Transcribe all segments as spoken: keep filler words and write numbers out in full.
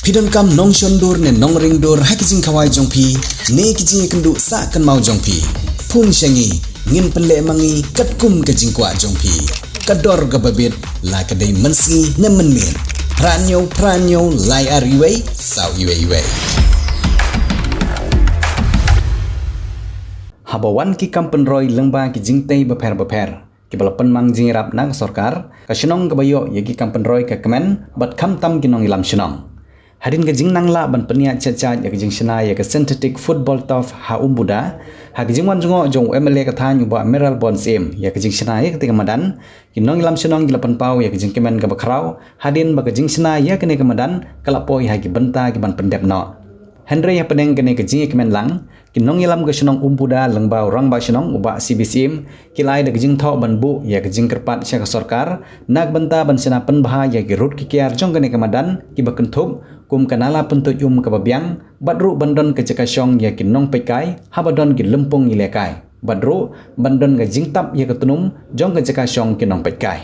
Phi donkam nongshon dur ne nongring dur ha ki jingkhawai jong phi ne ki jingïakynduh sah kynmaw jong phi? Phone sha ngi, ngin pynleh ma ngi katkum ka jingkwah jong phi. Ka dor kaba bit, la ka dei mynsngi ne mynmiet. Phra hynñiew phra hynñiew lai ar wei saw wei wei. Haba wan ki kam pynroi lyngba ki jingtei bapher bapher kiba la pynmang jingïarap na ka sorkar, ka shnong kaba ïoh ïa ki kam pynroi ka kmen bad khamtam ki nongïalam shnong. Hadien ka jingnang lah ban pynïaid sha jait ïa ka jingshna ïa ka synthetic football turf ha Umbuda, ha ka jingwan jngoh jong u M L A ka thaiñ u Bah Mayralborn Syiem ïa ka jingshna ïa katei ka madan, ki nongïalam shnong ki la pynpaw ïa ka jingkmen kaba khraw hadien ba ka jingshna ïa kane ka madan ka la poi ha ki bynta ki ban pyndep noh. Hynrei hapdeng kane ka jingïakmen lang, ki nongïalam ka shnong Umbuda lyngba u rangbah shnong u Bah C B Syiem ki la ai da ka jingthoh ban buh ïa ka jingkyrpad sha ka sorkar na ka bynta ban shna pynbha ïa ki rud ki kiar jong kane ka madan kiba kynthup kum ka nala pyntuid um kaba biang, bad ruh ban don ka jaka shong ïa ki nongpeitkai haba don ki lympung ïalehkai, bad ruh ban don ka jingtap ïa ka tnum jong ka jaka shong ki nongpeitkai.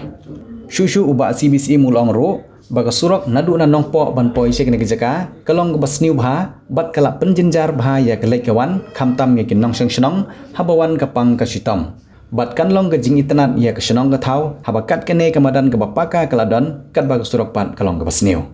Shuh shuh u Bah C B Syiem u la ong ruh ba ka surok naduh na Nongpoh ban poi sha kane ka jaka ka long kaba sniew bha bad ka la pynjynjar bha ïa ka leit ka wan, khamtam ïa ki nongshong shnong haba wan ka pang ka shitom. Bad kan long ka jingitynnad ïa ka shnong ka thaw haba kat kane ka madan kaba paka ka la don, katba ka surok pat ka long kaba sniew.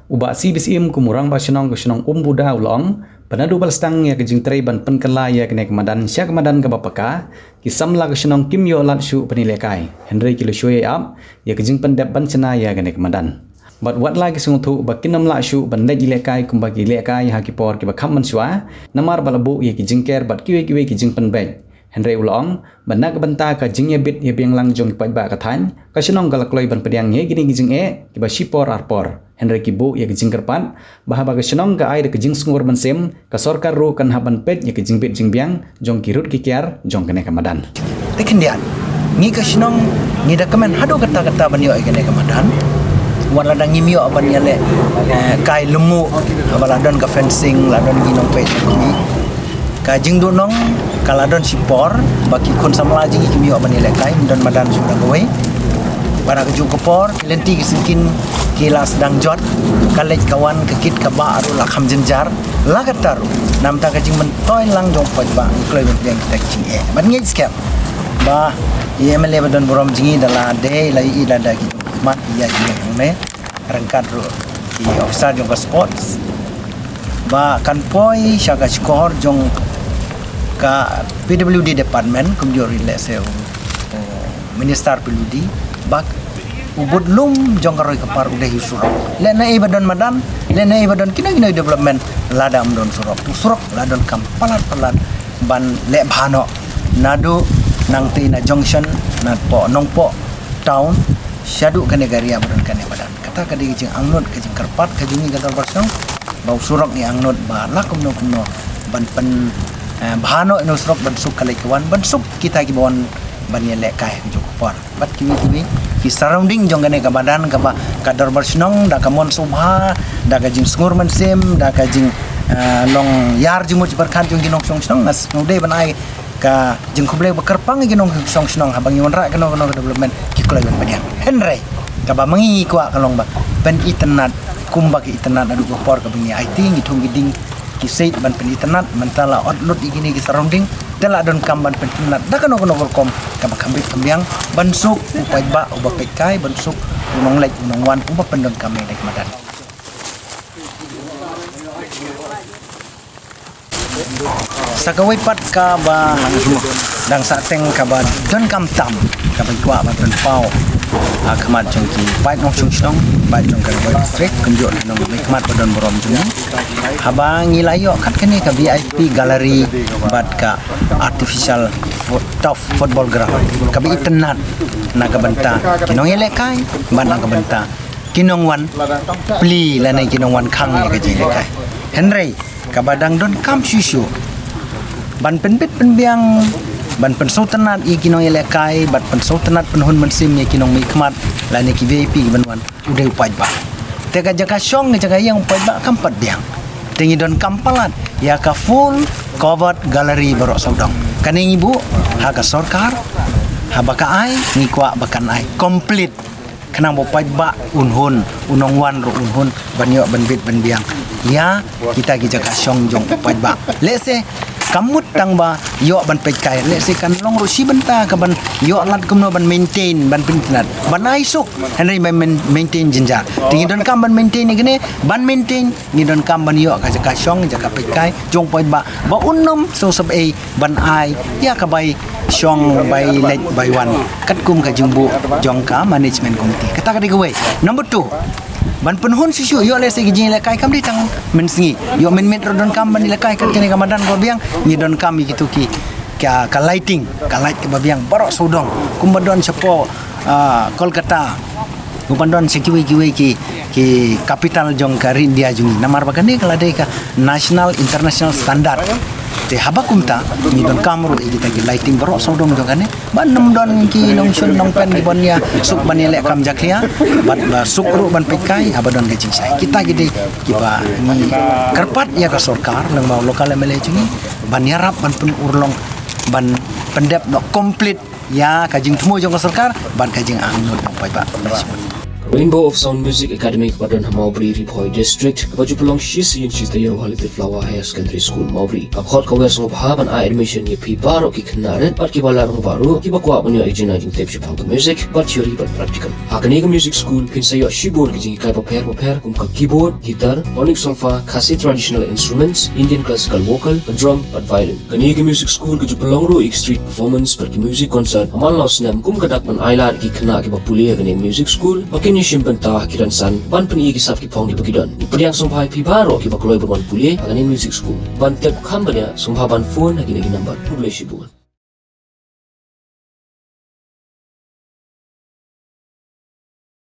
U Bah C B Syiem kum u rangbah shnong ka shnong Umbuda u la ong ba naduh ba la sdang ïa ka jingtrei ban pynkylla ïa kane ka madan sha ka madan kaba paka, ki samla ka shnong kim ïoh lad shuh ban ïalehkai, hynrei ki la shu ïai ap ïa ka jingpyndep ban shna ïa kane ka madan. Bad wat la ki sngewthuh ba kin ym lah shuh ban leit ïalehkai kumba ki ïalehkai ha ki por kiba kham mynshuwa, namar ba la buh ïa ki jingker bad kiwei kiwei ki jingpynbeit. Hynrei u la ong ba na ka bynta ka jingïabit ïabiang lang jong ki paidbah ka thaiñ, ka shnong ka la kloi ban pdiang ïa kine ki jingeh kiba shipor arpor. Hynrei ki buh ïa ka jingkyrpad ba haba ka shnong ka ai da ka jingsngur mynsiem, ka sorkar ruh kan hap ban peit ïa ka jingbit jingbiang jong ki rud ki kiar jong kane ka madan. Te khyndiat, ngi ka shnong ngi da kmen haduh katta katta ban ïoh ïa kane ka madan. Wat la dang ngim ïoh ban ïaleh, eh, kai lynti, haba la don ka fencing, la don ki nongpeit nongkmie. Ka jingduhnong ka la don shipor ba ki khun samla jong ngi kim ïoh ban ïalehkai, don madan shuh da kawei. Bad ha kajuh ka por ki lynti ki syngkien ki la sdang jot, ka leit ka wan, ka kit ka bah ruh la kham jynjar. La katta ruh, namar ka jingmyntoi lang jong u paidbah, ngi kloi ban pdiang kita ki jingeh. Bad ngi ngeit skhem ba i M L A ba don burom jong ngi da la dei la ïohi lada ki jingmut ïa ki jingeh hangne ryngkat ruh ki officer jong ka sports ba kan poi sha ka shkor jong ka P W D department, kumjuh ruh lehse u, u minister P W D, ba u bud lum jong ka roi ka par u dei u surok. Lehse ba don madan, lehse ba don kino kino development, lada ym don surok, u surok la donkam palat palat ban leh bha noh naduh nangtei na junction na Nongpoh, Nongpoh town shaduh kane ka area ba don kane madan. Kata ka dei ka jingangnud, ka jingkyrpad ka jong ngi ka dorbar shnong ba u surok ngi angnud ba la kumno kumno ban pyn, eh, bha noh ïa u surok, ban suk ka leit ka wan, ban suk kita kiba wan ban ïalehkai ha kajuh ka por. Bad kiwei kiwei ki surrounding jong kane ka madan kaba ka dorbar shnong da ka mon sngewbha, da ka jingsngur mynsiem, da ka jing, eh, long ïar jingmut jingpyrkhat jong ki nongshong shnong, nga sngewdei ban ai ka jingkhublei ba kyrpang ïa ki nongshong shnong, haba ngi wanrah kano kano ka development ki kloi ban pdiang. Hynrei kaba ma ngi ngi kwah ka long ba pynitynnad kumba ki itynnad naduh ka por kaba ngi aiti, ngi thung ngi ding ki sait ban pynitynnad, mynta la ot lut ïa kine ki surrounding, te la donkam ban pynitynnad da kano kano ka rukom kaba kham bit kham biang ban suk u paidbah uba peitkai, ban suk u nongleit u nongwan uba pyndonkam ïa kane ka madan. Sa kawei pat kaba dang sahteng kaba donkam tam kaba ngi kwah ban pynpaw ha khmat jong ki paid nongshong shnong, paid jong ka Ri Bhoi District, kumjuh na nongmihkhmat ba don burom jong ngi. Haba ngi la ïoh kat kane ka V I P gallery bad ka artificial fo-, turf football ground kaba itynnad na ka bynta ki nongïalehkai bad na ka bynta ki nongwan plie lane ki nongwan khang ïa ka jingïalehkai. Hynrei kaba dang donkam shuh shuh ban pynbit pynbiang, ban pynsngewtynnad ïa ki nongïalehkai bad pynsngewtynnad pynhun mynsiem ïa ki nongmihkhmat lane ki V I P kiban wan u dei u paidbah. Te ka jaka shong, ka jaka ïeng u paidbah kam pat biang. Te ngi donkam palat ïa ka full covered gallery baroh sawdong. Kane ngi buh ha ka sorkar, haba ka ai ngi kwah ba kan ai complete Khnang ba u paidbah un hun, u nongwan ruh un hun ban ïoh ban bit ban biang ïa kita ki jaka shong jong u paidbah. Lehse kam mut tang ba ïoh ban peit kai, lehse kan long ruh shi bynta ka ban ïoh lad kumno ban maintain, ban pynitynnad, ban ai suk, hynrei ban main-, maintain jynjar. Te ngi donkam ban maintain ïa kane, ban maintain ngi donkam ban ïoh ka jaka shong, jaka peit kai jong u paidbah, ba un nym sngewsih ei ban ai ïa ka bai shong, bai leit, bai wan katkum ka jingbuh jong ka management committee. Kata ka dei kawei. Number two, ban pynhun shisha ïoh lehse ki jingïalehkai kam dei tang mynsngi. Ïoh mynmiet ruh donkam ban ïalehkai kat kane ka madan kaba biang, ngi donkam ïa kito ki ka, ka lighting, ka light kaba biang baroh sawdong. Kumba don shapoh, ah, Kolkata, kumba don sha kiwei kiwei ki, ki capital jong ka ri India jong ngi. Namar ba kane ka la dei ka national international standard. Te haba kumta ngi donkam ruh ïa kita ki lighting baroh sawdong jong kane, ban nym don ki nongshun nongpen ki ban ïa suk ban ïaleh kam jakhlia, bad ba suk ruh ban peit kai haba don ka jingshai. Kita ki dei kiba ngi kyrpad ïa ka sorkar lyngba u local M L A jong ngi ban ïarap ban pynurlong, ban pyndep noh complete ïa ka jingthmu jong ka sorkar bad ka jingangnud jong u paidbah. Rainbow of Sound Music Academy kaba don ha Mawbri, Ri Bhoi District, kaba ju pynlong shi sien shi taïew ha Little Flower Higher Secondary School, Mawbri. Ka khot ka wer sngewbha ban ai admission ïa phi baroh ki khynnah rit bad kiba la rung baroh kiba kwah ban ïoh ïa ka jingtip shaphang ka music, bad theory bad practical. Ha kane ka music school phin sa ïoh shibun ki jinghikai bapher bapher kum ka keyboard, guitar, tonic solfa, Khasi traditional instruments, Indian classical vocal, drum bad violin. Kane ka music school ka ju pynlong ruh ïa ki street performance bad ki music concert ha man la u snem, kum ka dak ban ai lad ïa ki khynnah kiba pule ha kane ka music school ba kin ïashim bynta ha ki rynsan ban pyni ïa ki sap ki phong kiba ki don. Ngi pdiang sngewbha ïa phi baroh kiba kloi ban wan pule ha kane ka music school. Ban tip kham bniah sngewbha ban phone ha kine ki number. Khublei shibun.